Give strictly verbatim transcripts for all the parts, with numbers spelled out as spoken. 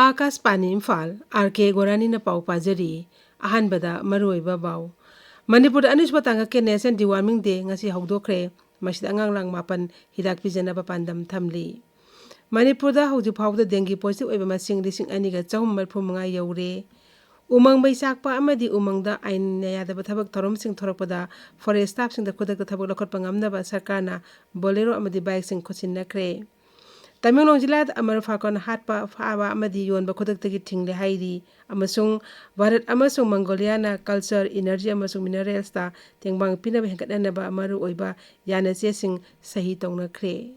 ꯑꯥꯀꯥꯁꯕꯥꯅꯤ Imphal, R ꯀꯦ ꯒꯣꯔꯥꯅꯤꯅ ꯄꯥꯎ ꯄꯥꯖꯔꯤ꯫ ꯑꯍꯥꯟꯕꯗ ꯃꯔꯨꯑꯣꯏꯕ ꯄꯥꯎ꯫ ꯃꯅꯤꯄꯨꯔꯗ ꯑꯅꯤꯁꯨꯕ ꯇꯥꯡꯀꯛꯀꯤ National Deworming Day ꯉꯁꯤ ꯍꯧꯗꯣꯛꯈ꯭ꯔꯦ꯫ ꯃꯁꯤꯗ ꯑꯉꯥꯡ ꯂꯥꯈ ꯃꯥꯄꯟ ꯍꯤꯗꯥꯛ ꯄꯤꯖꯅꯕ ꯄꯥꯟꯗꯝ ꯊꯝꯂꯤ꯫ ꯃꯅꯤꯄꯨꯔꯗ ꯍꯧꯖꯤꯛ ꯐꯥꯎꯕꯗ dengue positive ꯑꯣꯏꯕ ꯃꯁꯤꯡ ꯂꯤꯁꯤꯡ ꯑꯅꯤꯒ ꯆꯍꯨꯝ ꯃꯔꯤꯐꯨ ꯃꯉꯥ ꯌꯧꯔꯦ꯫ ꯎꯃꯪ ꯃꯩ ꯆꯥꯛꯄ ꯑꯃꯗꯤ ꯎꯃꯪꯗ ꯑꯥꯏꯟꯅ ꯌꯥꯗꯕ ꯊꯕꯛ ꯊꯧꯔꯝꯁꯤꯡ ꯊꯣꯔꯛꯄꯗ forest staffꯁꯤꯡꯗ ꯈꯨꯗꯛꯇ ꯊꯕꯛ ꯂꯧꯈꯠꯄ ꯉꯝꯅꯕ ꯁꯔꯀꯥꯔꯅ Bolero ꯑꯃꯗꯤ bikeꯁꯤꯡ ꯈꯨꯠꯁꯤꯟꯅꯈ꯭ꯔꯦ꯫ ꯇꯃꯦꯡꯂꯣꯡ ꯖꯤꯂꯥꯗ ꯑꯃꯔ ꯐꯥꯀꯣꯟ ꯍꯥꯠꯄ, ꯐꯥꯕ ꯑꯃꯗꯤ ꯌꯣꯟꯕ ꯈꯨꯗꯛꯇꯒꯤ ꯊꯤꯡꯂꯦ ꯍꯥꯏꯔꯤ, ꯑꯃꯁꯨꯡ ꯚꯥꯔꯠ ꯑꯃꯁꯨꯡ ꯃꯪꯒꯣꯂꯤꯌꯥꯅ culture, energy ꯑꯃꯁꯨꯡ mineralsꯇ ꯇꯦꯡꯕꯥꯡ ꯄꯤꯅꯕ ꯍꯦꯟꯒꯠꯍꯟꯅꯕ ꯃꯔꯨꯑꯣꯏꯕ ꯌꯥꯅꯆꯦꯁꯤꯡ ꯁꯍꯤ ꯇꯧꯅꯈ꯭ꯔꯦ꯫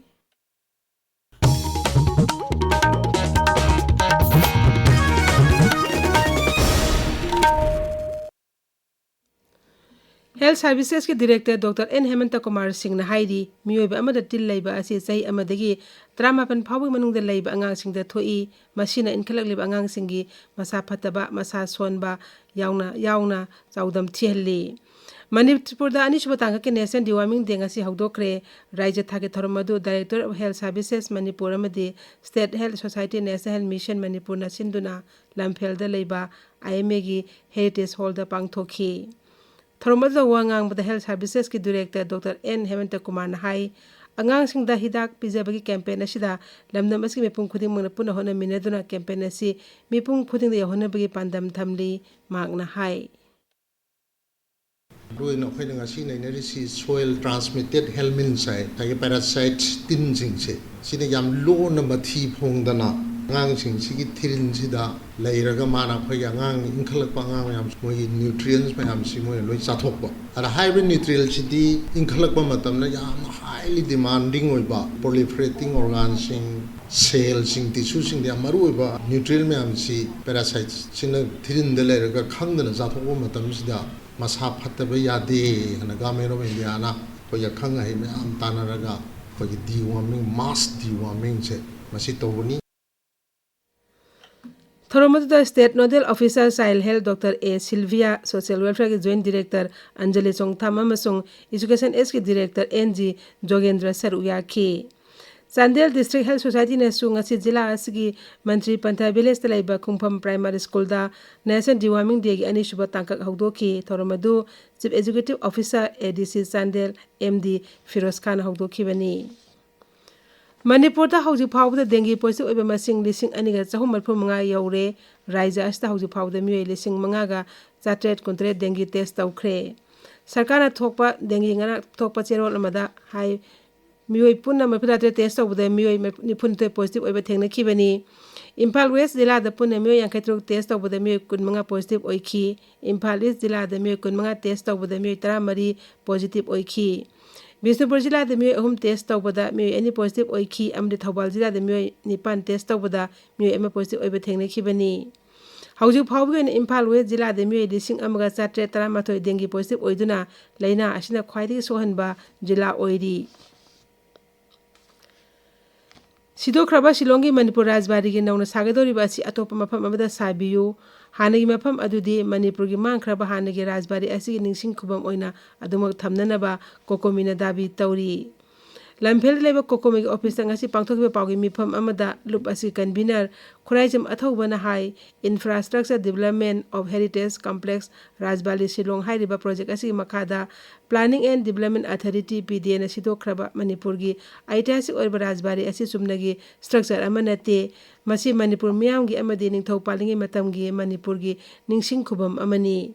Health Servicesꯀꯤ Director Doctor N ꯍꯦꯃꯟꯇ Kumar ꯁꯤꯡꯅ ꯍꯥꯏꯔꯤ, ꯃꯤꯑꯣꯏꯕ ꯑꯃꯗ ꯇꯤꯜ ꯂꯩꯕ ꯑꯁꯤ ꯆꯍꯤ ꯑꯃꯗꯒꯤ ꯇꯔꯥꯃꯥꯄꯟ ꯐꯥꯎꯕꯒꯤ ꯃꯅꯨꯡꯗ ꯂꯩꯕ ꯑꯉꯥꯡꯁꯤꯡꯗ ꯊꯣꯛꯏ꯫ ꯃꯁꯤꯅ ꯏꯟꯈꯠꯂꯛꯂꯤꯕ ꯑꯉꯥꯡꯁꯤꯡꯒꯤ ꯃꯁꯥ ꯐꯠꯇꯕ, ꯃꯁꯥ ꯁꯣꯟꯕ ꯌꯥꯎꯅ, ꯌꯥꯎꯅ ꯆꯥꯎꯗꯝ ꯊꯤꯍꯜꯂꯤ꯫ ꯃꯅꯤꯄꯨꯔꯗ ꯑꯅꯤꯁꯨꯕ ꯇꯥꯡꯀꯛꯀꯤ National Deworming Day ꯉꯁꯤ ꯍꯧꯗꯣꯛꯈ꯭ꯔꯦ꯫ ꯔꯥꯖ꯭ꯌ ꯊꯥꯛꯀꯤ ꯊꯧꯔꯝ ꯑꯗꯨ Directorate of Health Services Manipur ꯑꯃꯗꯤ State Health Society National Health Mission ꯃꯅꯤꯄꯨꯔꯅ ꯁꯤꯟꯗꯨꯅ ꯂꯝꯐꯦꯜꯗ ꯂꯩꯕ IMAꯒꯤ Heritage Hallꯗ ꯄꯥꯡꯊꯣꯛꯈꯤ꯫ ꯊꯧꯔꯝ ꯑꯗꯨꯗ ꯋꯥ ꯉꯥꯡꯕꯗ Health Servicesꯀꯤ Director Doctor N ꯍꯦꯃꯟꯇ ꯀꯨꯃꯥꯔꯅ ꯍꯥꯏ, ꯑꯉꯥꯡꯁꯤꯡꯗ ꯍꯤꯗꯥꯛ ꯄꯤꯖꯕꯒꯤ campaign ꯑꯁꯤꯗ ꯂꯝꯗꯝ ꯑꯁꯤꯒꯤ ꯃꯤꯄꯨꯝ ꯈꯨꯗꯤꯡꯃꯛꯅ ꯄꯨꯟꯅ ꯍꯣꯠꯅꯃꯤꯟꯅꯗꯨꯅ campaign ꯑꯁꯤ ꯃꯤꯄꯨꯝ ꯈꯨꯗꯤꯡꯗ ꯌꯧꯍꯟꯅꯕꯒꯤ ꯄꯥꯟꯗꯝ ꯊꯝꯂꯤ, ꯃꯍꯥꯛꯅ ꯍꯥꯏ꯫ ꯃꯔꯨꯑꯣꯏꯅ ꯑꯩꯈꯣꯏꯅ ꯉꯁꯤ ꯅꯩꯅꯔꯤꯁꯤ soil transmitted helminths ꯍꯥꯏ, ꯉꯁꯥꯏꯒꯤ parasite ꯇꯤꯟꯁꯤꯡꯁꯦ, ꯁꯤꯅ ꯌꯥꯝ ꯂꯣꯟꯅ ꯃꯊꯤ ꯐꯣꯡꯗꯅ ꯑꯉꯥꯡꯁꯤꯡꯁꯤꯒꯤ ꯊꯤꯔꯤꯟꯁꯤꯗ ꯂꯩꯔꯒ ꯃꯥꯅ ꯑꯩꯈꯣꯏꯒꯤ ꯑꯉꯥꯡ ꯏꯟꯈꯠꯂꯛꯄ ꯑꯉꯥꯡ ꯃꯌꯥꯝ ꯃꯣꯏꯒꯤ nutrients ꯃꯌꯥꯝꯁꯤ ꯃꯣꯏꯅ ꯂꯣꯏ ꯆꯥꯊꯣꯛꯄ꯫ ꯑꯗ ꯍꯥꯏꯔꯤꯕ nutrientꯁꯤꯗꯤ ꯏꯟꯈꯠꯂꯛꯄ ꯃꯇꯝꯗ ꯌꯥꯝꯅ highly demanding ꯑꯣꯏꯕ proliferating organꯁꯤꯡ, cellꯁꯤꯡ, tissueꯁꯤꯡꯗ ꯌꯥꯝ ꯃꯔꯨ ꯑꯣꯏꯕ nutrient ꯃꯌꯥꯝꯁꯤ parasitesꯁꯤꯡꯅ ꯊꯤꯔꯤꯟꯗ ꯂꯩꯔꯒ ꯈꯪꯗꯅ ꯆꯥꯊꯣꯛꯄ ꯃꯇꯝꯁꯤꯗ ꯃꯁꯥ ꯐꯠꯇꯕ ꯌꯥꯗꯦ ꯍꯥꯏꯅ Government of Indiaꯅ ꯑꯩꯈꯣꯏꯒꯤ ꯑꯈꯪ ꯑꯍꯩ ꯃꯌꯥꯝ ꯇꯥꯟꯅꯔꯒ ꯑꯩꯈꯣꯏꯒꯤ deworming, mass dewormingꯁꯦ ꯃꯁꯤ ꯇꯧꯕꯅꯤ꯫ ꯊꯧꯔꯝ ꯑꯗꯨꯗ State Nodal Officer Child Health Doctor A Silvia, Social Welfareꯒꯤ Joint Director ꯑꯟꯖꯂꯤ ꯆꯣꯡꯊꯥꯝ ꯑꯃꯁꯨꯡ Education Sꯒꯤ Director N ꯖꯤ ꯖꯣꯒꯦꯟꯗ꯭ꯔ ꯁꯔꯨꯛ ꯌꯥꯈꯤ꯫ ꯆꯥꯟꯗꯦꯜ District Health Society ꯅꯁꯨ ꯉꯁꯤ ꯖꯤꯂꯥ ꯑꯁꯤꯒꯤ ꯃꯟꯇ꯭ꯔꯤ ꯄꯟꯊ Village ꯇ ꯂꯩꯕ ꯈꯨꯡꯐꯝ Primary School ꯗ National Deworming Day ꯒꯤ ꯑꯅꯤꯁꯨꯕ ꯇꯥꯡꯀꯛ ꯍꯧꯗꯣꯛꯈꯤ꯫ ꯊꯧꯔꯝ ꯑꯗꯨ Chief Executive Officer, A D C Chandel, M D Firoz ꯈꯥꯟꯅ ꯍꯧꯗꯣꯛꯈꯤꯕꯅꯤ꯫ ꯃꯅꯤꯄꯨꯔꯗ ꯍꯧꯖꯤꯛ ꯐꯥꯎꯕꯗ dengue positive ꯑꯣꯏꯕ ꯃꯁꯤꯡ ꯂꯤꯁꯤꯡ ꯑꯅꯤꯒ ꯆꯍꯨꯝ ꯃꯔꯤꯐꯨ ꯃꯉꯥ ꯌꯧꯔꯦ꯫ ꯔꯥꯖ꯭ꯌ ꯑꯁꯤꯗ ꯍꯧꯖꯤꯛ ꯐꯥꯎꯕꯗ ꯃꯤꯑꯣꯏ ꯂꯤꯁꯤꯡ ꯃꯉꯥꯒ ꯆꯥꯇ꯭ꯔꯦꯠ ꯀꯨꯟꯇꯔꯦꯠ dengue test ꯇꯧꯈ꯭ꯔꯦ꯫ ꯁꯔꯀꯥꯔꯅ ꯊꯣꯛꯄ dengue ꯉꯔꯥꯡ ꯊꯣꯛꯄ ꯆꯦꯔꯣꯜ ꯑꯃꯗ ꯍꯥꯏ, ꯃꯤꯑꯣꯏ ꯄꯨꯟꯅ ꯃꯔꯤꯐꯨ ꯇꯔꯥꯇꯔꯦꯠ test ꯇꯧꯕꯗ ꯃꯤꯑꯣꯏ ꯅꯤꯐꯨꯅꯤꯊꯣꯏ positive ꯑꯣꯏꯕ ꯊꯦꯡꯅꯈꯤꯕꯅꯤ꯫ ꯏꯝꯐꯥꯜ West ꯖꯤꯂꯥꯗ ꯄꯨꯟꯅ ꯃꯤꯑꯣꯏ ꯌꯥꯡꯈꯩ ꯇꯔꯨꯛ test ꯇꯧꯕꯗ ꯃꯤꯑꯣꯏ ꯀꯨꯟꯃꯉꯥ positive ꯑꯣꯏꯈꯤ꯫ ꯏꯝꯐꯥꯜ East ꯖꯤꯂꯥꯗ ꯃꯤꯑꯣꯏ ꯀꯨꯟꯃꯉꯥ test ꯇꯧꯕꯗ ꯃꯤꯑꯣꯏ ꯇꯔꯥꯃꯔꯤ positive ꯑꯣꯏꯈꯤ꯫ ꯕꯤꯁꯅꯨꯄꯨꯔ ꯖꯤꯂꯥꯗ ꯃꯤꯑꯣꯏ ꯑꯍꯨꯝ test ꯇꯧꯕꯗ ꯃꯤꯑꯣꯏ ꯑꯅꯤ positive ꯑꯣꯏꯈꯤ ꯑꯃꯗꯤ ꯊꯧꯕꯥꯜ ꯖꯤꯂꯥꯗ ꯃꯤꯑꯣꯏ ꯅꯤꯄꯥꯟ test ꯇꯧꯕꯗ ꯃꯤꯑꯣꯏ ꯑꯃ positive ꯑꯣꯏꯕ ꯊꯦꯡꯅꯈꯤꯕꯅꯤ꯫ ꯍꯧꯖꯤꯛ ꯐꯥꯎꯕꯒꯤ ꯑꯣꯏꯅ ꯏꯝꯐꯥꯜ West ꯖꯤꯂꯥꯗ ꯃꯤꯑꯣꯏ ꯂꯤꯁꯤꯡ ꯑꯃꯒ ꯆꯥꯇ꯭ꯔꯦꯠ ꯇꯔꯥꯃꯥꯊꯣꯏ dengue positive ꯑꯣꯏꯗꯨꯅ ꯂꯥꯏꯅꯥ ꯑꯁꯤꯅ ꯈ꯭ꯋꯥꯏꯗꯒꯤ ꯁꯣꯛꯍꯟꯕ ꯖꯤꯂꯥ ꯑꯣꯏꯔꯤ꯫ ꯁꯤꯗꯣꯛꯈ꯭ꯔꯕ ꯁꯤꯂꯣꯡꯒꯤ ꯃꯅꯤꯄꯨꯔ ꯔꯥꯖꯕꯥꯔꯤꯒꯤ ꯅꯧꯅ ꯁꯥꯒꯗꯧꯔꯤꯕ ꯑꯁꯤ ꯑꯇꯣꯞꯄ ꯃꯐꯝ ꯑꯃꯗ ꯁꯥꯕꯤꯌꯨ꯫ ꯍꯥꯟꯅꯒꯤ ꯃꯐꯝ ꯑꯗꯨꯗꯤ ꯃꯅꯤꯄꯨꯔꯒꯤ ꯃꯥꯡꯈ꯭ꯔꯕ ꯍꯥꯟꯅꯒꯤ ꯔꯥꯖꯕꯥꯔꯤ ꯑꯁꯤꯒꯤ ꯅꯤꯡꯁꯤꯡ ꯈꯨꯕꯝ ꯑꯣꯏꯅ ꯑꯗꯨꯃꯛ ꯊꯝꯅꯅꯕ ꯀꯣꯀꯣꯃꯤꯅ ꯗꯥꯕꯤ ꯇꯧꯔꯤ꯫ ꯂꯝꯐꯦꯜꯗ ꯂꯩꯕ ꯀꯣꯀꯣꯃꯤꯒꯤ office ꯇ ꯉꯁꯤ ꯄꯥꯡꯊꯣꯛꯈꯤꯕ ꯄꯥꯎꯒꯤ ꯃꯤꯐꯝ ꯑꯃꯗ ꯂꯨꯞ ꯑꯁꯤꯒꯤ convener Khuraijam ꯑꯊꯧꯕꯅ high, Infrastructure Development of Heritage Complex Rajbari Shillong ꯍꯥꯏꯔꯤꯕ project ꯑꯁꯤꯒꯤ ꯃꯈꯥꯗ Planning and Development Authority, P D A ꯅ ꯁꯤꯗꯣꯛꯈ꯭ꯔꯕ ꯃꯅꯤꯄꯨꯔꯒꯤ ꯑꯩꯇꯤꯍꯥꯁꯤꯛ ꯑꯣꯏꯔꯕ ꯔꯥꯖꯕꯥꯔꯤ ꯑꯁꯤ ꯆꯨꯝꯅꯒꯤ structure ꯑꯃ ꯅꯠꯇꯦ꯫ ꯃꯁꯤ ꯃꯅꯤꯄꯨꯔ ꯃꯤꯌꯥꯝꯒꯤ ꯑꯃꯗꯤ ꯅꯤꯡꯊꯧ ꯄꯥꯜꯂꯤꯉꯩ ꯃꯇꯝꯒꯤ ꯃꯅꯤꯄꯨꯔꯒꯤ ꯅꯤꯡꯁꯤꯡ ꯈꯨꯕꯝ ꯑꯃꯅꯤ꯫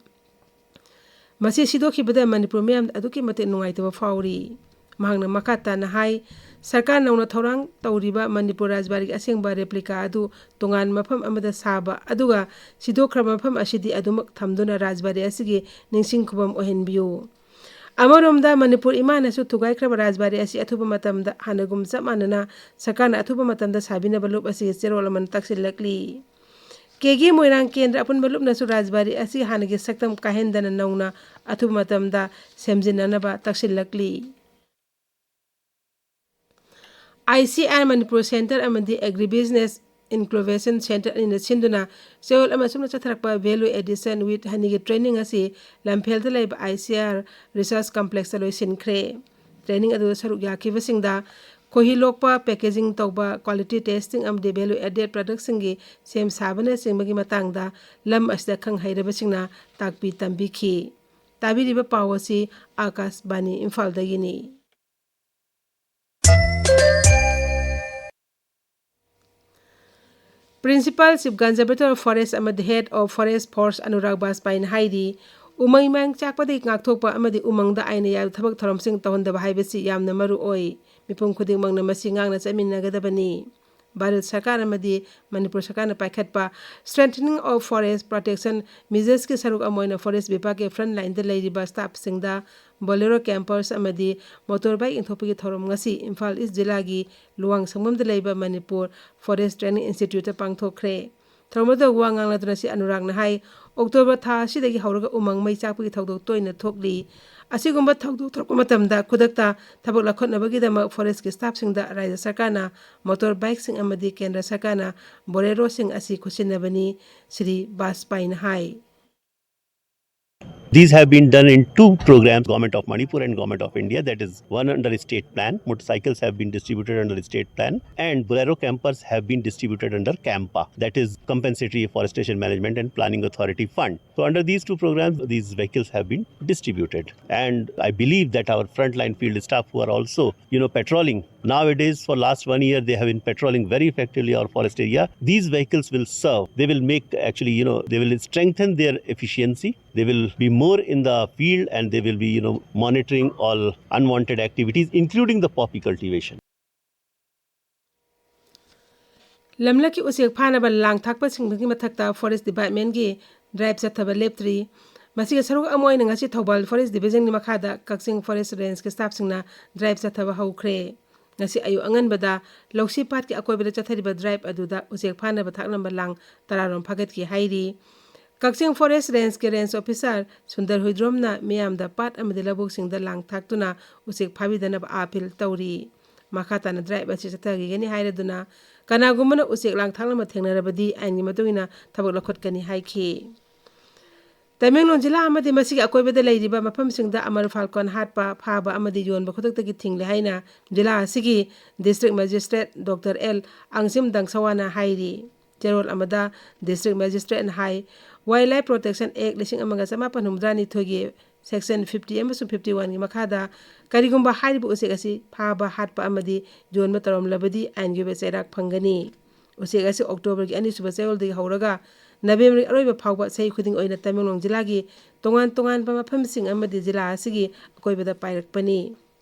ꯃꯁꯤ ꯁꯤꯗꯣꯛꯈꯤꯕꯗ ꯃꯅꯤꯄꯨꯔ ꯃꯤꯌꯥꯝꯗ ꯑꯗꯨꯛꯀꯤ ꯃꯇꯤꯛ ꯅꯨꯡꯉꯥꯏꯇꯕ ꯐꯥꯎꯔꯤ꯫ ꯃꯍꯥꯛꯅ ꯃꯈꯥ ꯇꯥꯅ ꯍꯥꯏ, ꯁꯔꯀꯥꯔ ꯅꯧꯅ ꯊꯧꯔꯥꯡ ꯇꯧꯔꯤꯕ ꯃꯅꯤꯄꯨꯔ ꯔꯥꯖꯕꯥꯔꯤꯒꯤ ꯑꯁꯦꯡꯕ replica ꯑꯗꯨ ꯇꯣꯉꯥꯟꯕ ꯃꯐꯝ ꯑꯃꯗ ꯁꯥꯕ, ꯑꯗꯨꯒ ꯁꯤꯗꯣꯛꯈ꯭ꯔꯕ ꯃꯐꯝ ꯑꯁꯤꯗꯤ ꯑꯗꯨꯃꯛ ꯊꯝꯗꯨꯅ ꯔꯥꯖꯕꯥꯔꯤ ꯑꯁꯤꯒꯤ ꯅꯤꯡꯁꯤꯡ ꯈꯨꯕꯝ ꯑꯣꯏꯍꯟꯕꯤꯌꯨ꯫ ꯑꯃꯔꯣꯝꯗ ꯃꯅꯤꯄꯨꯔ ꯏꯃꯥꯅꯁꯨ ꯊꯨꯒꯥꯏꯈ꯭ꯔꯕ ꯔꯥꯖꯕꯥꯔꯤ ꯑꯁꯤ ꯑꯊꯨꯕ ꯃꯇꯝꯗ ꯍꯥꯟꯅꯒꯨꯝ ꯆꯞ ꯃꯥꯟꯅꯅ ꯁꯔꯀꯥꯔꯅ ꯑꯊꯨꯕ ꯃꯇꯝꯗ ꯁꯥꯕꯤꯅꯕ ꯂꯨꯞ ꯑꯁꯤꯒꯤ ꯆꯦꯔꯣꯜ ꯑꯃꯅ ꯇꯛꯁꯤꯜꯂꯛꯂꯤ꯫ ꯀꯦꯒꯤ ꯃꯣꯏꯔꯥꯡ ꯀꯦꯟꯗ꯭ꯔ ꯑꯄꯨꯟꯕ ꯂꯨꯞꯅꯁꯨ ꯔꯥꯖꯕꯥꯔꯤ ꯑꯁꯤ ꯍꯥꯟꯅꯒꯤ ꯁꯛꯇꯝ ꯀꯥꯏꯍꯟꯗꯅ ꯅꯧꯅ ꯑꯊꯨꯕ ꯃꯇꯝꯗ ꯁꯦꯝꯖꯤꯟꯅꯅꯕ ꯇꯛꯁꯤꯜꯂꯛꯂꯤ꯫ I C R Manipur Center ꯑꯃꯗꯤ Agribusiness Incubation Center ꯑꯅꯤꯅ ꯁꯤꯟꯗꯨꯅ ꯆꯌꯣꯜ ꯑꯃ ꯁꯨꯞꯅ ꯆꯠꯊꯔꯛꯄ Value Addition with Honey ꯒꯤ training ꯑꯁꯤ ꯂꯝꯐꯦꯜꯗ ꯂꯩꯕ I C R Research Complex ꯇ ꯂꯣꯏꯁꯤꯟꯈ꯭ꯔꯦ꯫ Training ꯑꯗꯨꯗ ꯁꯔꯨꯛ ꯌꯥꯈꯤꯕꯁꯤꯡꯗ ꯈꯣꯏꯍꯤ ꯂꯣꯛꯄ, packaging ꯇꯧꯕ, quality testing ꯑꯃꯗꯤ value added productꯁꯤꯡꯒꯤ ꯁꯦꯝ ꯁꯥꯕꯅꯆꯤꯡꯕꯒꯤ ꯃꯇꯥꯡꯗ ꯂꯝ ꯑꯁꯤꯗ ꯈꯪ ꯍꯩꯔꯕꯁꯤꯡꯅ ꯇꯥꯛꯄꯤ ꯇꯝꯕꯤꯈꯤ꯫ ꯇꯥꯕꯤꯔꯤꯕ ꯄꯥꯎ ꯑꯁꯤ ꯑꯥꯀꯥꯁꯕꯥꯅꯤ ꯏꯝꯐꯥꯜꯗꯒꯤꯅꯤ꯫ Principal Chief Conservator of Forest ꯑꯃꯗꯤ Head of Forest Force Anurag ꯕꯥꯖꯄꯥꯏꯅ ꯍꯥꯏꯔꯤ, ꯎꯃꯪ ꯃꯥꯡ ꯆꯥꯛꯄꯗꯒꯤ ꯉꯥꯛꯊꯣꯛꯄ ꯑꯃꯗꯤ ꯎꯃꯪꯗ ꯑꯥꯏꯟꯅ ꯌꯥꯗꯕ ꯊꯕꯛ ꯊꯧꯔꯝꯁꯤꯡ ꯇꯧꯍꯟꯗꯕ ꯍꯥꯏꯕꯁꯤ ꯌꯥꯝꯅ ꯃꯔꯨ ꯑꯣꯏ꯫ ꯃꯤꯄꯨꯝ ꯈꯨꯗꯤꯡꯃꯛꯅ ꯃꯁꯤ ꯉꯥꯛꯅ ꯆꯠꯃꯤꯟꯅꯒꯗꯕꯅꯤ꯫ ꯚꯥꯔꯠ ꯁꯔꯀꯥꯔ ꯑꯃꯗꯤ ꯃꯅꯤꯄꯨꯔ ꯁꯔꯀꯥꯔꯅ ꯄꯥꯏꯈꯠꯄ Strengthening of Forest Protection Measuresꯀꯤ ꯁꯔꯨꯛ ꯑꯃ ꯑꯣꯏꯅ forest ꯕꯤꯚꯥꯒꯀꯤ front lineꯗ ꯂꯩꯔꯤꯕ staffꯁꯤꯡꯗ Bolero campers ꯑꯃꯗꯤ motorbike ꯏꯟꯊꯣꯛꯄꯒꯤ ꯊꯧꯔꯝ ꯉꯁꯤ ꯏꯝꯐꯥꯜ ꯏꯁ ꯖꯤꯂꯥꯒꯤ ꯂꯨꯋꯥꯡꯁꯪꯕꯝꯗ ꯂꯩꯕ ꯃꯅꯤꯄꯨꯔ Forest Training Instituteꯇ ꯄꯥꯡꯊꯣꯛꯈ꯭ꯔꯦ꯫ ꯊꯧꯔꯝ ꯑꯗꯨꯗ ꯋꯥ ꯉꯥꯡꯂꯗꯨꯅ ꯁꯤ ꯑꯅꯨꯔꯥꯒꯅ ꯍꯥꯏ, ꯑꯣꯛꯇꯣꯕꯔ ꯊꯥ ꯑꯁꯤꯗꯒꯤ ꯍꯧꯔꯒ ꯎꯃꯪ ꯃꯩ ꯆꯥꯛꯄꯒꯤ ꯊꯧꯗꯣꯛ ꯇꯣꯏꯅ ꯊꯣꯛꯂꯤ꯫ ꯑꯁꯤꯒꯨꯝꯕ ꯊꯧꯗꯣꯛ ꯊꯣꯛꯄ ꯃꯇꯝꯗ ꯈꯨꯗꯛꯇ ꯊꯕꯛ ꯂꯧꯈꯠꯅꯕꯒꯤꯗꯃꯛ forestꯀꯤ staffꯁꯤꯡꯗ ꯔꯥꯖ꯭ꯌ ꯁꯔꯀꯥꯔꯅ motorbikeꯁꯤꯡ ꯑꯃꯗꯤ ꯀꯦꯟꯗ꯭ꯔ ꯁꯔꯀꯥꯔꯅ Boleroꯁꯤꯡ ꯑꯁꯤ ꯈꯨꯠꯁꯤꯟꯅꯕꯅꯤ, ꯁ꯭ꯔꯤ ꯕꯥꯖꯄꯥꯏꯅ ꯍꯥꯏ꯫ These have been done in two programs, Government of Manipur and Government of India, that is one under state plan. Motorcycles have been distributed under state plan and Bolero campers have been distributed under CAMPA, that is Compensatory Afforestation Management and Planning Authority Fund. So under these two programs, these vehicles have been distributed. And I believe that our frontline field staff who are also, you know, patrolling nowadays, for last one year, they have been patrolling very effectively our forest area. These vehicles will serve. They will make, actually, you know, they will strengthen their efficiency. They will be more in the field and they will be, you know, monitoring all unwanted activities, including the poppy cultivation. ꯂꯝꯂꯛꯀꯤ ꯎꯆꯦꯛ ꯐꯥꯅꯕ ꯂꯥꯡ ꯊꯥꯛꯄꯁꯤꯡꯒꯤ ꯃꯊꯛꯇ forest departmentꯀꯤ drive ꯆꯠꯊꯕ ꯂꯦꯞꯇ꯭ꯔꯤ꯫ ꯃꯁꯤꯒꯤ ꯁꯔꯨꯛ ꯑꯃ ꯑꯣꯏꯅ ꯉꯁꯤ ꯊꯧꯕꯥꯜ forest divisionꯒꯤ ꯃꯈꯥꯗ ꯀꯛꯆꯤꯡ forest rangeꯀꯤ staffꯁꯤꯡꯅ drive ꯆꯠꯊꯕ ꯍꯧꯈ꯭ꯔꯦ꯫ ꯉꯁꯤ ꯑꯌꯨꯛ ꯑꯉꯟꯕꯗ ꯂꯧꯁꯤ ꯄꯥꯠꯀꯤ ꯑꯀꯣꯏꯕꯗ ꯆꯠꯊꯔꯤꯕ drive ꯑꯗꯨꯗ ꯎꯆꯦꯛ ꯐꯥꯅꯕ ꯊꯥꯛꯂꯝꯕ ꯂꯥꯡ ꯇꯔꯥꯔꯣꯝ ꯐꯥꯒꯠꯈꯤ ꯍꯥꯏꯔꯤ꯫ ꯀꯛꯆꯤꯡ forest rangeꯀꯤ range officer ꯁꯨꯟꯗꯔ ꯍꯨꯏꯗ꯭ꯔꯣꯝꯅ ꯃꯤꯌꯥꯝꯗ ꯄꯥꯠ ꯑꯃꯗꯤ ꯂꯧꯕꯨꯛꯁꯤꯡꯗ ꯂꯥꯡ ꯊꯥꯛꯇꯨꯅ ꯎꯆꯦꯛ ꯐꯥꯕꯤꯗꯅꯕ appeal ꯇꯧꯔꯤ꯫ ꯃꯈꯥ ꯇꯥꯅ drive ꯑꯁꯤ ꯆꯠꯊꯈꯤꯒꯅꯤ ꯍꯥꯏꯔꯗꯨꯅ ꯀꯅꯥꯒꯨꯝꯕꯅ ꯎꯆꯦꯛ ꯂꯥꯡ ꯊꯥꯛꯂꯝꯕ ꯊꯦꯡꯅꯔꯕꯗꯤ ꯑꯥꯏꯟꯒꯤ ꯃꯇꯨꯡ ꯏꯟꯅ ꯊꯕꯛ ꯂꯧꯈꯠꯀꯅꯤ ꯍꯥꯏꯈꯤ꯫ ꯇꯃꯦꯡꯂꯣꯡ ꯖꯤꯂꯥ ꯑꯃꯗꯤ ꯃꯁꯤꯒꯤ ꯑꯀꯣꯏꯕꯗ ꯂꯩꯔꯤꯕ ꯃꯐꯝꯁꯤꯡꯗ ꯑꯃꯔ ꯐꯥꯜꯀꯣꯟ ꯍꯥꯠꯄ, ꯐꯥꯕ ꯑꯃꯗꯤ ꯌꯣꯟꯕ ꯈꯨꯗꯛꯇꯒꯤ ꯊꯤꯡꯂꯦ ꯍꯥꯏꯅ ꯖꯤꯂꯥ ꯑꯁꯤꯒꯤ District Magistrate Doctor L ꯑꯪꯁꯤꯝ ꯗꯪꯁꯋꯥꯅ ꯍꯥꯏꯔꯤ꯫ ꯆꯦꯔꯣꯜ ꯑꯃꯗ District Magistrateꯅ ꯍꯥꯏ, Wildlife Protection Act ꯂꯤꯁꯤꯡ ꯑꯃꯒ ꯆꯃꯥꯄꯟ ꯍꯨꯝꯐꯨꯇꯔꯥꯅꯤꯊꯣꯏꯒꯤ Section fifty ꯑꯃꯁꯨꯡ fifty oneꯒꯤ ꯃꯈꯥꯗ ꯀꯔꯤꯒꯨꯝꯕ ꯍꯥꯏꯔꯤꯕ ꯎꯆꯦꯛ ꯑꯁꯤ ꯐꯥꯕ, ꯍꯥꯠꯄ ꯑꯃꯗꯤ ꯌꯣꯟꯕ ꯇꯧꯔꯝꯂꯕꯗꯤ ꯑꯥꯏꯟꯒꯤ ꯑꯣꯏꯕ ꯆꯩꯔꯥꯛ ꯐꯪꯒꯅꯤ꯫ ꯎꯆꯦꯛ ꯑꯁꯤ Octoberꯒꯤ ꯑꯅꯤꯁꯨꯕ ꯆꯌꯣꯜꯗꯒꯤ ꯍꯧꯔꯒ Novemberꯒꯤ ꯑꯔꯣꯏꯕ ꯐꯥꯎꯕ ꯆꯍꯤ ꯈꯨꯗꯤꯡ ꯑꯣꯏꯅ ꯇꯃꯦꯡꯂꯣꯡ ꯖꯤꯂꯥꯒꯤ ꯇꯣꯉꯥꯟ ꯇꯣꯉꯥꯟꯕ ꯃꯐꯝꯁꯤꯡ ꯑꯃꯗꯤ ꯖꯤꯂꯥ ꯑꯁꯤꯒꯤ ꯑꯀꯣꯏꯕꯗ ꯄꯥꯏꯔꯛꯄꯅꯤ꯫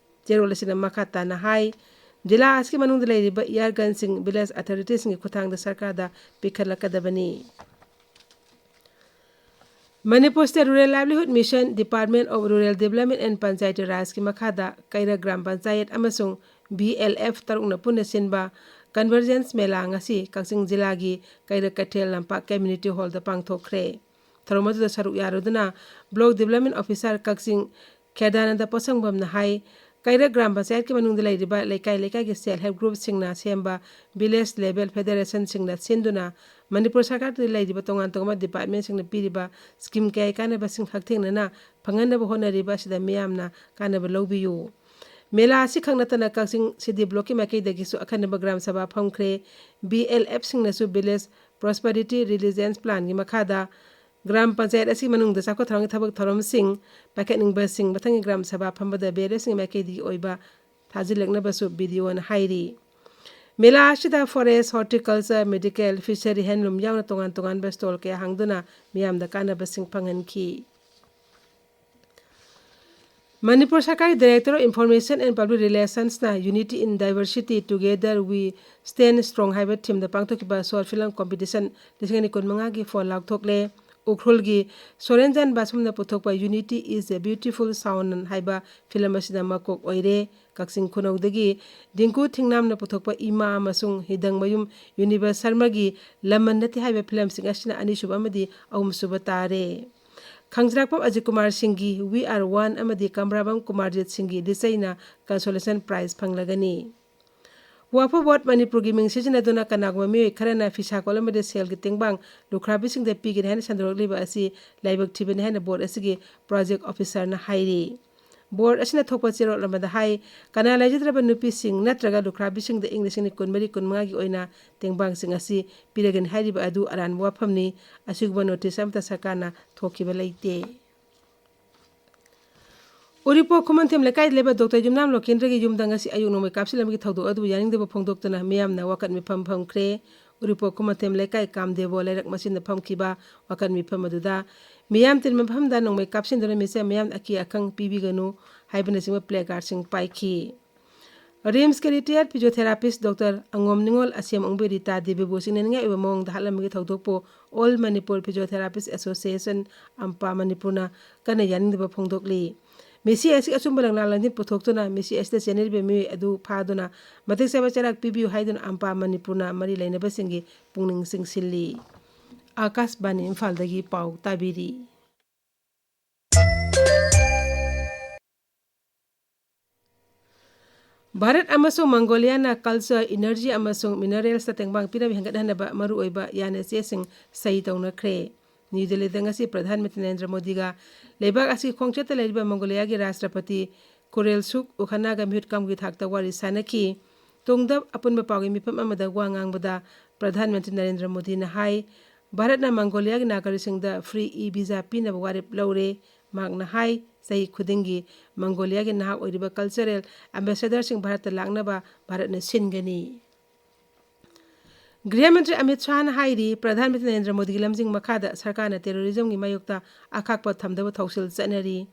ꯆꯦꯔꯣꯜ ꯑꯁꯤꯅ ꯃꯈꯥ ꯇꯥꯅ ꯍꯥꯏ, ꯖꯤꯂꯥ ꯑꯁꯤꯒꯤ ꯃꯅꯨꯡꯗ ꯂꯩꯔꯤꯕ ꯏꯌꯥꯔꯒꯟꯁꯤꯡ village authoritiesꯁꯤꯡꯒꯤ ꯈꯨꯠꯊꯥꯡꯗ ꯁꯔꯀꯥꯔꯗ ꯄꯤꯈꯠꯂꯛꯀꯗꯕꯅꯤ꯫ Manipur State Rural Livelihood Mission, Department of Rural Development and Panchayati Rajꯀꯤ ꯃꯈꯥꯗ ꯀꯩꯔꯛ ꯒ꯭ꯔꯥꯝ ꯄꯟꯆꯥꯌꯠ ꯑꯃꯁꯨꯡ B L F ꯇꯔꯨꯛꯅ ꯄꯨꯟꯅ ꯁꯤꯟꯕ Convergence ꯃꯦꯂꯥ ꯉꯁꯤ ꯀꯛꯆꯤꯡ ꯖꯤꯂꯥꯒꯤ ꯀꯩꯔꯛ ꯀꯩꯊꯦꯜ ꯂꯝꯄꯥꯛ Community Hallꯗ ꯄꯥꯡꯊꯣꯛꯈ꯭ꯔꯦ꯫ ꯊꯧꯔꯝ ꯑꯗꯨꯗ ꯁꯔꯨꯛ ꯌꯥꯔꯨꯗꯨꯅ Block Development Officer ꯀꯛꯆꯤꯡ ꯈꯦꯗꯥꯅꯟꯗ ꯄꯣꯠꯁꯪꯕꯝꯅ ꯍꯥꯏ, ꯀꯩꯔꯛ ꯒ꯭ꯔꯥꯝ ꯄꯟꯆꯥꯌꯠꯀꯤ ꯃꯅꯨꯡꯗ ꯂꯩꯔꯤꯕ ꯂꯩꯀꯥꯏ ꯂꯩꯀꯥꯏꯒꯤ Self Help Groupꯁꯤꯡꯅ ꯁꯦꯝꯕ Village Level Federationꯁꯤꯡꯅ ꯁꯤꯟꯗꯨꯅ ꯃꯅꯤꯄꯨꯔ ꯁꯔꯀꯥꯔꯗ ꯂꯩꯔꯤꯕ ꯇꯣꯉꯥꯟ ꯇꯣꯉꯥꯟꯕ departmentꯁꯤꯡꯅ ꯄꯤꯔꯤꯕ scheme ꯀꯌꯥꯒꯤ ꯀꯥꯟꯅꯕꯁꯤꯡ ꯍꯛꯊꯦꯡꯅꯅ ꯐꯪꯍꯟꯅꯕ ꯍꯣꯠꯅꯔꯤꯕ ꯑꯁꯤꯗ ꯃꯤꯌꯥꯝꯅ ꯀꯥꯟꯅꯕ ꯂꯧꯕꯤꯌꯨ꯫ ꯃꯦꯂꯥ ꯑꯁꯤꯈꯛ ꯅꯠꯇꯅ ꯀꯛꯆꯤꯡ C D Blockꯀꯤ ꯃꯥꯏꯀꯩꯗꯒꯤꯁꯨ ꯑꯈꯟꯅꯕ ꯒ꯭ꯔꯥꯝ ꯁꯚꯥ ꯐꯝꯈ꯭ꯔꯦ꯫ B L Fꯁꯤꯡꯅꯁꯨ Village Prosperity Resilience Planꯒꯤ ꯃꯈꯥꯗ ꯒ꯭ꯔꯥꯝ ꯄꯟꯆꯥꯌꯠ ꯑꯁꯤꯒꯤ ꯃꯅꯨꯡꯗ ꯆꯥꯎꯈꯠ ꯊꯧꯔꯥꯡꯒꯤ ꯊꯕꯛ ꯊꯧꯔꯝꯁꯤꯡ ꯄꯥꯏꯈꯠꯅꯤꯡꯕꯁꯤꯡ ꯃꯊꯪꯒꯤ ꯒ꯭ꯔꯥꯝ ꯁꯚꯥ ꯐꯝꯕꯗ B L Fꯁꯤꯡꯒꯤ ꯃꯥꯏꯀꯩꯗꯒꯤ ꯑꯣꯏꯕ ꯊꯥꯖꯤꯜꯂꯛꯅꯕꯁꯨ BDOꯅ ꯍꯥꯏꯔꯤ꯫ ꯃꯦꯂꯥ ꯑꯁꯤꯗ Forest, Horticulture, Medical, Fishery, Handloom ꯌꯥꯎꯅ ꯇꯣꯉꯥꯟ ꯇꯣꯉꯥꯟꯕ stall ꯀꯌꯥ ꯍꯥꯡꯗꯨꯅ ꯃꯤꯌꯥꯝꯗ ꯀꯥꯟꯅꯕꯁꯤꯡ ꯐꯪꯍꯟꯈꯤ꯫ ꯃꯅꯤꯄꯨꯔ ꯁꯔꯀꯥꯔꯒꯤ Director of Information and Public Relationsꯅ Unity in Diversity, Together We Stand Strong ꯍꯥꯏꯕ themeꯗ ꯄꯥꯡꯊꯣꯛꯈꯤꯕ short film competition ꯂꯤꯁꯤꯡ ꯑꯅꯤ ꯀꯨꯟꯃꯉꯥꯒꯤ ꯐꯣꯜ ꯂꯥꯎꯊꯣꯛꯂꯦ꯫ ꯎꯈ꯭ꯔꯨꯜꯒꯤ ꯁꯣꯔꯦꯟꯖꯥꯟ ꯕꯥꯁꯨꯝꯅ ꯄꯨꯊꯣꯛꯄ Unity is a Beautiful Sound ꯍꯥꯏꯕ film ꯑꯁꯤꯗ ꯃꯀꯣꯛ ꯑꯣꯏꯔꯦ꯫ ꯀꯛꯆꯤꯡ ꯈꯨꯅꯧꯗꯒꯤ ꯗꯤꯡꯀꯨ ꯊꯤꯡꯅꯥꯝꯅ ꯄꯨꯊꯣꯛꯄ ꯏꯃꯥ ꯑꯃꯁꯨꯡ ꯍꯤꯗꯪꯃꯌꯨꯝ ꯌꯨꯅꯤꯚꯔꯁ ꯁꯔꯃꯒꯤ ꯂꯃꯟ ꯅꯠꯇꯦ ꯍꯥꯏꯕ filmꯁꯤꯡ ꯑꯁꯤꯅ ꯑꯅꯤꯁꯨꯕ ꯑꯃꯗꯤ ꯑꯍꯨꯝꯁꯨꯕ ꯇꯥꯔꯦ꯫ ꯈꯪꯖꯤꯔꯥꯛꯄꯝ ꯑꯖꯤꯠ ꯀꯨꯃꯥꯔ ꯁꯤꯡꯒꯤ We Are One ꯑꯃꯗꯤ ꯀꯝꯕ꯭ꯔꯥꯕꯝ ꯀꯨꯃꯥꯔꯖꯤꯠ ꯁꯤꯡꯒꯤ ꯂꯤꯆꯩꯅ consolation prize ꯐꯪꯂꯒꯅꯤ꯫ ꯋꯥꯐ ꯕꯣꯔꯗ ꯃꯅꯤꯄꯨꯔꯒꯤ ꯃꯤꯡ ꯁꯤꯖꯤꯟꯅꯗꯨꯅ ꯀꯅꯥꯒꯨꯝꯕ ꯃꯤꯑꯣꯏ ꯈꯔꯅ ꯐꯤꯁꯥ ꯀꯣꯠꯂꯝꯕꯗ ꯁꯦꯜꯒꯤ ꯇꯦꯡꯕꯥꯡ ꯂꯨꯈ꯭ꯔꯥꯕꯤꯁꯤꯡꯗ ꯄꯤꯒꯅꯤ ꯍꯥꯏꯅ ꯁꯟꯗꯣꯔꯛꯂꯤꯕ ꯑꯁꯤ ꯂꯥꯏꯕꯛ ꯊꯤꯕꯅꯤ ꯍꯥꯏꯅ ꯕꯣꯔꯗ ꯑꯁꯤꯒꯤ ꯄ꯭ꯔꯣꯖꯦꯛ ꯑꯣꯐꯤꯁꯥꯔꯅ ꯍꯥꯏꯔꯤ꯫ ꯕꯣꯔꯗ ꯑꯁꯤꯅ ꯊꯣꯛꯄ ꯆꯦꯔꯣꯜ ꯑꯃꯗ ꯍꯥꯏ, ꯀꯅꯥ ꯂꯩꯖꯗ꯭ꯔꯕ ꯅꯨꯄꯤꯁꯤꯡ ꯅꯠꯇ꯭ꯔꯒ ꯂꯨꯈ꯭ꯔꯥꯕꯤꯁꯤꯡꯗ ꯏꯪ ꯂꯤꯁꯤꯡ ꯑꯅꯤ ꯀꯨꯟꯃꯔꯤ ꯀꯨꯟꯃꯉꯥꯒꯤ ꯑꯣꯏꯅ ꯇꯦꯡꯕꯥꯡꯁꯤꯡ ꯑꯁꯤ ꯄꯤꯔꯒꯅꯤ ꯍꯥꯏꯔꯤꯕ ꯑꯗꯨ ꯑꯔꯥꯟꯕ ꯋꯥꯐꯝꯅꯤ꯫ ꯑꯁꯤꯒꯨꯝꯕ ꯅꯣꯇꯤꯁ ꯑꯃꯠꯇ ꯁꯔꯀꯥꯔꯅ ꯊꯣꯛꯈꯤꯕ ꯂꯩꯇꯦ꯫ ꯎꯔꯤꯄꯣꯛ ꯈꯨꯃꯟꯊꯦꯝ ꯂꯩꯀꯥꯏꯗ ꯂꯩꯕ ꯗꯣꯛꯇꯔ ꯌꯨꯝꯅꯥꯝ ꯂꯣꯀꯦꯟꯗ꯭ꯔꯒꯤ ꯌꯨꯝꯗ ꯉꯁꯤ ꯑꯌꯨꯛ ꯅꯣꯡꯃꯩ ꯀꯥꯞꯁꯤꯜꯂꯝꯕꯒꯤ ꯊꯧꯗꯣꯛ ꯑꯗꯨ ꯌꯥꯅꯤꯡꯗꯕ ꯐꯣꯡꯗꯣꯛꯇꯨꯅ ꯃꯤꯌꯥꯝꯅ ꯋꯥꯀꯠ ꯃꯤꯐꯝ ꯐꯝꯈ꯭ꯔꯦ꯫ ꯎꯔꯤꯄꯣꯛ ꯈꯨꯃꯟꯊꯦꯝ ꯂꯩꯀꯥꯏ ꯀꯥꯝꯗꯦꯕꯣ ꯂꯩꯔꯛ ꯃꯁꯤꯗ ꯐꯝꯈꯤꯕ ꯋꯥꯀꯠ ꯃꯤꯐꯝ ꯑꯗꯨꯗ ꯃꯤꯌꯥꯝ ꯇꯤꯟꯕ ꯃꯐꯝꯗ ꯅꯣꯡꯃꯩ ꯀꯥꯞꯁꯤꯟꯗꯨꯅ ꯃꯤꯆꯝ ꯃꯤꯌꯥꯝꯗ ꯑꯀꯤ ꯑꯈꯪ ꯄꯤꯕꯤꯒꯅꯨ ꯍꯥꯏꯕꯅꯆꯤꯡꯕ ꯄ꯭ꯂꯦ ꯀꯥꯔꯗꯁꯤꯡ ꯄꯥꯏꯈꯤ꯫ ꯔꯤꯝꯁꯀꯤ ꯔꯤꯇꯥꯌꯔ ꯐꯤꯖꯤꯑꯣꯊꯦꯔꯥꯄꯤꯁ ꯗꯣꯛꯇꯔ ꯑꯉꯣꯝ ꯅꯤꯉꯣꯜ ꯑꯁꯦꯝ ꯑꯣꯡꯕꯤ ꯔꯤꯇꯥ ꯗꯦꯕꯤꯕꯨ ꯆꯤꯡꯅꯅꯤꯡꯉꯥꯏ ꯑꯣꯏꯕ ꯃꯑꯣꯡꯗ ꯍꯥꯠꯂꯝꯕꯒꯤ ꯊꯧꯗꯣꯛꯄꯨ ꯑꯣꯜ ꯃꯅꯤꯄꯨꯔ ꯐꯤꯖꯤꯑꯣꯊꯦꯔꯥꯄꯤꯁ ꯑꯦꯁꯣꯁꯤꯌꯦꯁꯟ, ꯑꯝꯄꯥ ꯃꯅꯤꯄꯨꯔꯅ ꯀꯟꯅ ꯌꯥꯅꯤꯡꯗꯕ ꯐꯣꯡꯗꯣꯛꯂꯤ꯫ ꯃꯤꯁꯤ ꯑꯁꯤ ꯑꯆꯨꯝꯕ ꯂꯪꯂꯥ ꯂꯪꯖꯤꯟ ꯄꯨꯊꯣꯛꯇꯨꯅ ꯃꯤꯁꯤ ꯑꯁꯤꯗ ꯆꯦꯟꯅꯔꯤꯕ ꯃꯤꯑꯣꯏ ꯑꯗꯨ ꯐꯥꯗꯨꯅ ꯃꯇꯤꯛ ꯆꯥꯕ ꯆꯩꯔꯥꯛ ꯄꯤꯕꯤꯌꯨ ꯍꯥꯏꯗꯨꯅ ꯑꯝꯄꯥ ꯃꯅꯤꯄꯨꯔꯅ ꯃꯔꯤ ꯂꯩꯅꯕꯁꯤꯡꯒꯤ ꯄꯨꯛꯅꯤꯡ ꯆꯤꯡꯁꯤꯜꯂꯤ꯫ ꯑꯥꯀꯥꯁꯕꯥꯅꯤ ꯏꯝꯐꯥꯜꯗꯒꯤ ꯄꯥꯎ ꯇꯥꯕꯤꯔꯤ꯫ ꯚꯥꯔꯠ ꯑꯃꯁꯨꯡ ꯃꯪꯒꯣꯂꯤꯌꯥꯅ culture, energy ꯑꯃꯁꯨꯡ mineralsꯇ ꯇꯦꯡꯕꯥꯡ ꯄꯤꯅꯕ ꯍꯦꯟꯒꯠꯍꯟꯅꯕ ꯃꯔꯨꯑꯣꯏꯕ ꯌꯥꯅꯆꯦꯁꯤꯡ ꯁꯍꯤ ꯇꯧꯅꯈ꯭ꯔꯦ꯫ ꯅ꯭ꯌꯨ ꯗꯦꯜꯂꯤꯗ ꯉꯁꯤ ꯄ꯭ꯔꯙꯥꯟ ꯃꯟꯇ꯭ꯔꯤ ꯅꯔꯦꯟꯗ꯭ꯔ ꯃꯣꯗꯤꯒ ꯂꯩꯕꯥꯛ ꯑꯁꯤꯒꯤ ꯈꯣꯡꯆꯠꯇ ꯂꯩꯔꯤꯕ ꯃꯪꯒꯣꯂꯤꯌꯥꯒꯤ ꯔꯥꯁꯇ꯭ꯔꯄꯇꯤ ꯈꯨꯔꯦꯜꯁꯨꯈ ꯎꯈꯅꯥꯒ ꯃꯤꯍꯨꯠ ꯀꯝꯒꯤ ꯊꯥꯛꯇ ꯋꯥꯔꯤ ꯁꯥꯅꯈꯤ꯫ ꯇꯨꯡꯗ ꯑꯄꯨꯟꯕ ꯄꯥꯎꯒꯤ ꯃꯤꯐꯝ ꯑꯃꯗ ꯋꯥ ꯉꯥꯡꯕꯗ ꯄ꯭ꯔꯙꯥꯟ ꯃꯟꯇ꯭ꯔꯤ ꯅꯔꯦꯟꯗ꯭ꯔ ꯃꯣꯗꯤꯅ ꯍꯥꯏ, ꯚꯥꯔꯠꯅ ꯃꯪꯒꯣꯂꯤꯌꯥꯒꯤ ꯅꯥꯒꯔꯤꯛꯁꯤꯡꯗ free e-visa ꯄꯤꯅꯕ ꯋꯥꯔꯦꯞ ꯂꯧꯔꯦ꯫ ꯃꯍꯥꯛꯅ ꯍꯥꯏ, ꯆꯍꯤ ꯈꯨꯗꯤꯡꯒꯤ ꯃꯪꯒꯣꯂꯤꯌꯥꯒꯤ ꯅꯍꯥ ꯑꯣꯏꯔꯤꯕ cultural ambassadorꯁꯤꯡ ꯚꯥꯔꯠꯇ ꯂꯥꯛꯅꯕ ꯚꯥꯔꯠꯅ ꯁꯤꯟꯒꯅꯤ꯫ ꯒ꯭ꯔꯤꯍ ꯃꯟꯇ꯭ꯔꯤ ꯑꯃꯤꯠ ꯁꯥꯍꯅ ꯍꯥꯏꯔꯤ, ꯄ꯭ꯔꯙꯥꯟ ꯃꯟꯇ꯭ꯔꯤ ꯅꯔꯦꯟꯗ꯭ꯔ ꯃꯣꯗꯤꯒꯤ ꯂꯝꯖꯤꯡ ꯃꯈꯥꯗ ꯁꯔꯀꯥꯔꯅ terrorismꯒꯤ ꯃꯥꯌꯣꯛꯇ ꯑꯈꯥꯛꯄ ꯊꯝꯗꯕ ꯊꯧꯁꯤꯜ ꯆꯠꯅꯔꯤ꯫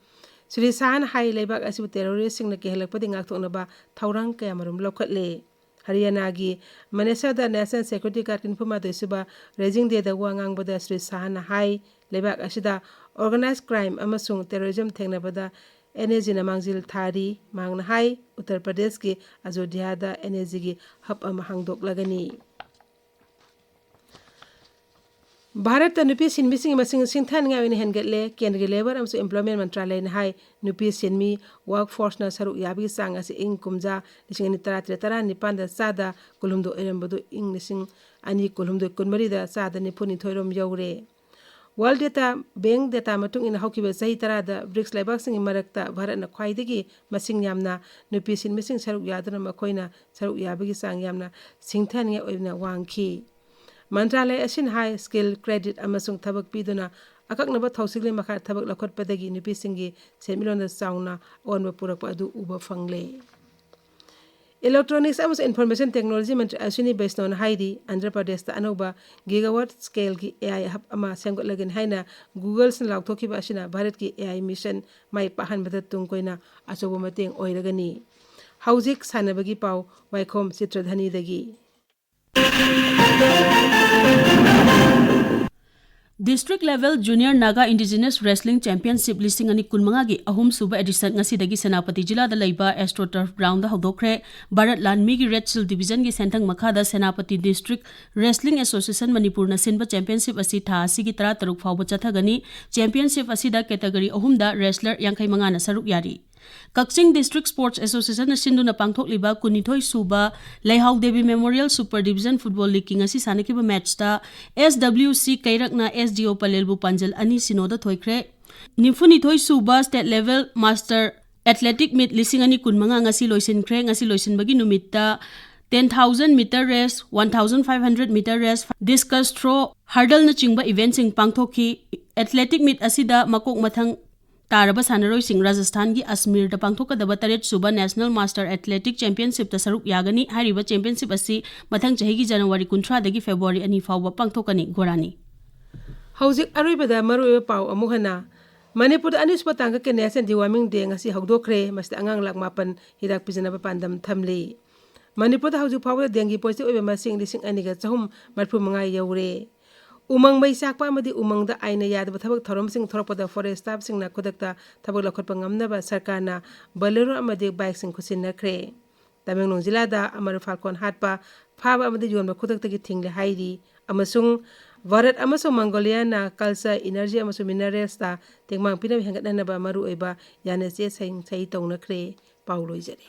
ꯁ꯭ꯔꯤ ꯁꯥꯍꯅ ꯍꯥꯏ, ꯂꯩꯕꯥꯛ ꯑꯁꯤꯕꯨ terroristꯁꯤꯡꯅ ꯀꯤꯍꯜꯂꯛꯄꯗꯒꯤ ꯉꯥꯛꯊꯣꯛꯅꯕ ꯊꯧꯔꯥꯡ ꯀꯌꯥꯃꯔꯨꯝ ꯂꯧꯈꯠꯂꯦ꯫ ꯍꯔꯤꯌꯥꯅꯥꯒꯤ ꯃꯅꯦꯁꯔꯗ National Security Guardꯀꯤ ꯅꯤꯐꯨ ꯃꯥꯊꯣꯏ ꯁꯨꯕ Raising Dayꯗ ꯋꯥ ꯉꯥꯡꯕꯗ ꯁ꯭ꯔꯤ ꯁꯥꯍꯅ ꯍꯥꯏ, ꯂꯩꯕꯥꯛ ꯑꯁꯤꯗ organized crime ꯑꯃꯁꯨꯡ terrorism ꯊꯦꯡꯅꯕꯗ NAGꯅ ꯃꯥꯡꯖꯤꯜ ꯊꯥꯔꯤ꯫ ꯃꯍꯥꯛꯅ ꯍꯥꯏ, ꯎꯠꯇꯔ ꯄ꯭ꯔꯗꯦꯁꯀꯤ ꯑꯖꯣꯙ꯭ꯌꯥꯗ NAGꯒꯤ hub ꯑꯃ ꯍꯥꯡꯗꯣꯛꯂꯒꯅꯤ꯫ ꯚꯥꯔꯠꯇ ꯅꯨꯄꯤ ꯁꯤꯟꯃꯤꯁꯤꯡꯒꯤ ꯃꯁꯤꯡ ꯁꯤꯡꯊꯅꯤꯡꯉꯥꯏ ꯑꯣꯏꯅ ꯍꯦꯟꯒꯠꯂꯦ꯫ ꯀꯦꯟꯗ꯭ꯔꯒꯤ ꯂꯦꯕꯔ ꯑꯃꯁꯨꯡ ꯑꯦꯝꯄ꯭ꯂꯣꯏꯃꯦꯟ ꯃꯟꯇ꯭ꯔꯥꯂꯌꯅ ꯍꯥꯏ, ꯅꯨꯄꯤ ꯁꯤꯟꯃꯤ ꯋꯥꯔꯛ ꯐꯣꯔꯁꯅ ꯁꯔꯨꯛ ꯌꯥꯕꯒꯤ ꯆꯥꯡ ꯑꯁꯤ ꯏꯪ ꯀꯨꯝꯖꯥ ꯂꯤꯁꯤꯡ ꯑꯅꯤ ꯇꯔꯥꯇꯔꯦꯠ ꯇꯔꯥꯅꯤꯄꯥꯟꯗ ꯆꯥꯗ ꯀꯨꯟꯍꯨꯝꯗꯣꯏ ꯑꯣꯏꯔꯝꯕꯗꯨ ꯏꯪ ꯂꯤꯁꯤꯡ ꯑꯅꯤ ꯀꯨꯟꯍꯨꯝꯗꯣꯏ ꯀꯨꯟꯃꯔꯤꯗ ꯆꯥꯗ ꯅꯤꯐꯨꯅꯤꯊꯣꯏꯔꯣꯝ ꯌꯧꯔꯦ꯫ ꯋꯥꯔꯜ ꯗꯦꯇꯥ ꯕꯦꯡ ꯗꯦꯇꯥ ꯃꯇꯨꯡ ꯏꯟꯅ ꯍꯧꯈꯤꯕ ꯆꯍꯤ ꯇꯔꯥꯗ ꯕ꯭ꯔꯤꯛꯁ ꯂꯩꯕꯥꯛꯁꯤꯡꯒꯤ ꯃꯔꯛꯇ ꯚꯥꯔꯠꯅ ꯈ꯭ꯋꯥꯏꯗꯒꯤ ꯃꯁꯤꯡ ꯌꯥꯝꯅ ꯅꯨꯄꯤ ꯁꯤꯟꯃꯤꯁꯤꯡ ꯁꯔꯨꯛ ꯌꯥꯗꯨꯅ ꯃꯈꯣꯏꯅ ꯁꯔꯨꯛ ꯌꯥꯕꯒꯤ ꯆꯥꯡ ꯌꯥꯝꯅ ꯁꯤꯡꯊꯅꯤꯡꯉꯥꯏ ꯑꯣꯏꯅ ꯋꯥꯡꯈꯤ꯫ ꯃꯟꯇ꯭ꯔꯥꯂꯌ ꯑꯁꯤꯅ ꯍꯥꯏ, ꯁ꯭ꯀꯤꯜ, ꯀ꯭ꯔꯦꯗꯤꯠ ꯑꯃꯁꯨꯡ ꯊꯕꯛ ꯄꯤꯗꯨꯅ ꯑꯀꯛꯅꯕ ꯊꯧꯁꯤꯜꯒꯤ ꯃꯈꯥ ꯊꯕꯛ ꯂꯧꯈꯠꯄꯗꯒꯤ ꯅꯨꯄꯤꯁꯤꯡꯒꯤ ꯁꯦꯟꯃꯤꯠꯂꯣꯟꯗ ꯆꯥꯎꯅ ꯑꯑꯣꯟꯕ ꯄꯨꯔꯛꯄ ꯑꯗꯨ ꯎꯕ ꯐꯪꯂꯦ꯫ ꯏꯂꯦꯛꯇ꯭ꯔꯣꯅꯤꯛꯁ ꯑꯃꯁꯨꯡ ꯏꯟꯐꯣꯔꯃꯦꯁꯟ ꯇꯦꯛꯅꯣꯂꯣꯖꯤ ꯃꯟꯇ꯭ꯔꯤ ꯑꯁ꯭ꯋꯤꯅꯤ ꯕꯩꯁꯅꯣꯅ ꯍꯥꯏꯔꯤ, ꯑꯟꯙ꯭ꯔ ꯄ꯭ꯔꯗꯦꯁꯇ ꯑꯅꯧꯕ ꯒꯤꯒꯥꯋꯥꯠ ꯁ꯭ꯀꯦꯜꯒꯤ ꯑꯦ ꯑꯥꯏ ꯍꯕ ꯑꯃ ꯁꯦꯝꯒꯠꯂꯒꯅꯤ ꯍꯥꯏꯅ ꯒꯨꯒꯜꯁꯅ ꯂꯥꯎꯊꯣꯛꯈꯤꯕ ꯑꯁꯤꯅ ꯚꯥꯔꯠꯀꯤ ꯑꯦ ꯑꯥꯏ ꯃꯤꯁꯟ ꯃꯥꯏ ꯄꯥꯛꯍꯟꯕꯗ ꯇꯨꯡ ꯀꯣꯏꯅ ꯑꯆꯧꯕ ꯃꯇꯦꯡ ꯑꯣꯏꯔꯒꯅꯤ꯫ ꯍꯧꯖꯤꯛ ꯁꯥꯟꯅꯕꯒꯤ ꯄꯥꯎ, ꯋꯥꯏꯈꯣꯝ ꯆꯤꯇ꯭ꯔꯙꯅꯤꯗꯒꯤ꯫ District Level Junior Naga Indigenous Wrestling Championship ꯂꯤꯁꯤꯡ ꯑꯅꯤ ꯀꯨꯟꯃꯉꯥꯒꯤ ꯑꯍꯨꯝꯁꯨꯕ edition ꯉꯁꯤꯗꯒꯤ ꯁꯦꯅꯥꯄꯇꯤ ꯖꯤꯂꯥꯗ ꯂꯩꯕ AstroTurf Groundꯗ ꯍꯧꯗꯣꯛꯈ꯭ꯔꯦ꯫ ꯚꯥꯔꯠ ꯂꯥꯟꯃꯤꯒꯤ Red Shield Divisionꯒꯤ ꯁꯦꯟꯊꯪ ꯃꯈꯥꯗ ꯁꯦꯅꯥꯄꯇꯤ District Wrestling Association ꯃꯅꯤꯄꯨꯔꯅ ꯁꯤꯟꯕ championship ꯑꯁꯤ ꯊꯥ ꯑꯁꯤꯒꯤ ꯇꯔꯥꯇꯔꯨꯛ ꯐꯥꯎꯕ ꯆꯠꯊꯒꯅꯤ꯫ Championship ꯑꯁꯤꯗ category ꯑꯍꯨꯝꯗ wrestler ꯌꯥꯡꯈꯩ ꯃꯉꯥꯅ ꯁꯔꯨꯛ ꯌꯥꯔꯤ꯫ ꯀꯛꯆꯤꯡ District Sports Associationꯅ ꯁꯤꯟꯗꯨꯅ ꯄꯥꯡꯊꯣꯛꯂꯤꯕ ꯀꯨꯟꯅꯤꯊꯣꯏ ꯁꯨꯕ ꯂꯩꯍꯥꯎ Devi Memorial Super Division Football Leagueꯀꯤ ꯉꯁꯤ ꯁꯥꯟꯅꯈꯤꯕ matchꯇ SWC ꯀꯩꯔꯛꯅ SDO ꯄꯂꯦꯜꯕꯨ ꯄꯥꯟꯖꯜ ꯑꯅꯤ ꯁꯤꯅꯣꯗ ꯊꯣꯏꯈ꯭ꯔꯦ꯫ ꯅꯤꯐꯨꯅꯤꯊꯣꯏ ꯁꯨꯕ State Level Master Athletic Meet ꯂꯤꯁꯤꯡ ꯑꯅꯤ ꯀꯨꯟꯃꯉꯥ ꯉꯁꯤ ꯂꯣꯏꯁꯤꯟꯈ꯭ꯔꯦ꯫ ꯉꯁꯤ ꯂꯣꯏꯁꯤꯟꯕꯒꯤ ꯅꯨꯃꯤꯠꯇ ten thousand meter race, one thousand five hundred meter race, discus throw, hurdleꯅꯆꯤꯡꯕ eventꯁꯤꯡ ꯄꯥꯡꯊꯣꯛꯈꯤ꯫ Athletic Meet ꯑꯁꯤꯗ ꯃꯀꯣꯛ ꯃꯊꯪ ꯇꯥꯔꯕ ꯁꯥꯟꯅꯔꯣꯏꯁꯤꯡ ꯔꯥꯖꯁꯊꯥꯟꯒꯤ ꯑꯖꯃꯤꯔꯗ ꯄꯥꯡꯊꯣꯛꯀꯗꯕ ꯇꯔꯦꯠ ꯁꯨꯕ National Master Athletic Championshipꯇ ꯁꯔꯨꯛ ꯌꯥꯒꯅꯤ꯫ ꯍꯥꯏꯔꯤꯕ championship ꯑꯁꯤ ꯃꯊꯪ ꯆꯍꯤꯒꯤ January ꯀꯨꯟꯊ꯭ꯔꯥꯗꯒꯤ February ꯑꯅꯤ ꯐꯥꯎꯕ ꯄꯥꯡꯊꯣꯛꯀꯅꯤ꯫ ꯒꯣꯔꯥꯅꯤ꯫ ꯍꯧꯖꯤꯛ ꯑꯔꯣꯏꯕꯗ ꯃꯔꯨꯑꯣꯏꯕ ꯄꯥꯎ ꯑꯃꯨꯛ ꯍꯟꯅ꯫ ꯃꯅꯤꯄꯨꯔꯗ ꯑꯅꯤꯁꯨꯕ ꯇꯥꯡꯀꯛꯀꯤ National Deworming Day ꯉꯁꯤ ꯍꯧꯗꯣꯛꯈ꯭ꯔꯦ꯫ ꯃꯁꯤꯗ ꯑꯉꯥꯡ ꯂꯥꯈ ꯃꯥꯄꯟ ꯍꯤꯗꯥꯛ ꯄꯤꯖꯅꯕ ꯄꯥꯟꯗꯝ ꯊꯝꯂꯤ꯫ ꯃꯅꯤꯄꯨꯔꯗ ꯍꯧꯖꯤꯛ ꯐꯥꯎꯕꯗ dengue positive ꯑꯣꯏꯕ ꯃꯁꯤꯡ ꯂꯤꯁꯤꯡ ꯑꯅꯤꯒ ꯆꯍꯨꯝ ꯃꯔꯤꯐꯨ ꯃꯉꯥ ꯌꯧꯔꯦ꯫ ꯎꯃꯪ ꯃꯩ ꯆꯥꯛꯄ ꯑꯃꯗꯤ ꯎꯃꯪꯗ ꯑꯥꯏꯟꯅ ꯌꯥꯗꯕ ꯊꯕꯛ ꯊꯧꯔꯝꯁꯤꯡ ꯊꯣꯛꯂꯛꯄꯗ forest staffꯁꯤꯡꯅ ꯈꯨꯗꯛꯇ ꯊꯕꯛ ꯂꯧꯈꯠꯄ ꯉꯝꯅꯕ ꯁꯔꯀꯥꯔꯅ Bolero ꯑꯃꯗꯤ bikeꯁꯤꯡ ꯈꯨꯠꯁꯤꯟꯅꯈ꯭ꯔꯦ꯫ ꯇꯃꯦꯡꯂꯣꯡ ꯖꯤꯂꯥꯗ ꯑꯃꯔ falcon ꯍꯥꯠꯄ, ꯐꯥꯕ ꯑꯃꯗꯤ ꯌꯣꯟꯕ ꯈꯨꯗꯛꯇꯒꯤ ꯊꯤꯡꯂꯦ ꯍꯥꯏꯔꯤ꯫ ꯑꯃꯁꯨꯡ ꯚꯥꯔꯠ ꯑꯃꯁꯨꯡ ꯃꯪꯒꯣꯂꯤꯌꯥꯅ culture, energy ꯑꯃꯁꯨꯡ mineralsꯇ ꯇꯦꯡꯕꯥꯡ ꯄꯤꯅꯕ ꯍꯦꯟꯒꯠꯍꯟꯅꯕ ꯃꯔꯨꯑꯣꯏꯕ ꯌꯥꯅ ꯆꯦ ꯁꯩ ꯁꯩ ꯇꯧꯅꯈ꯭ꯔꯦ꯫ ꯄꯥꯎ ꯂꯣꯏꯖꯔꯦ꯫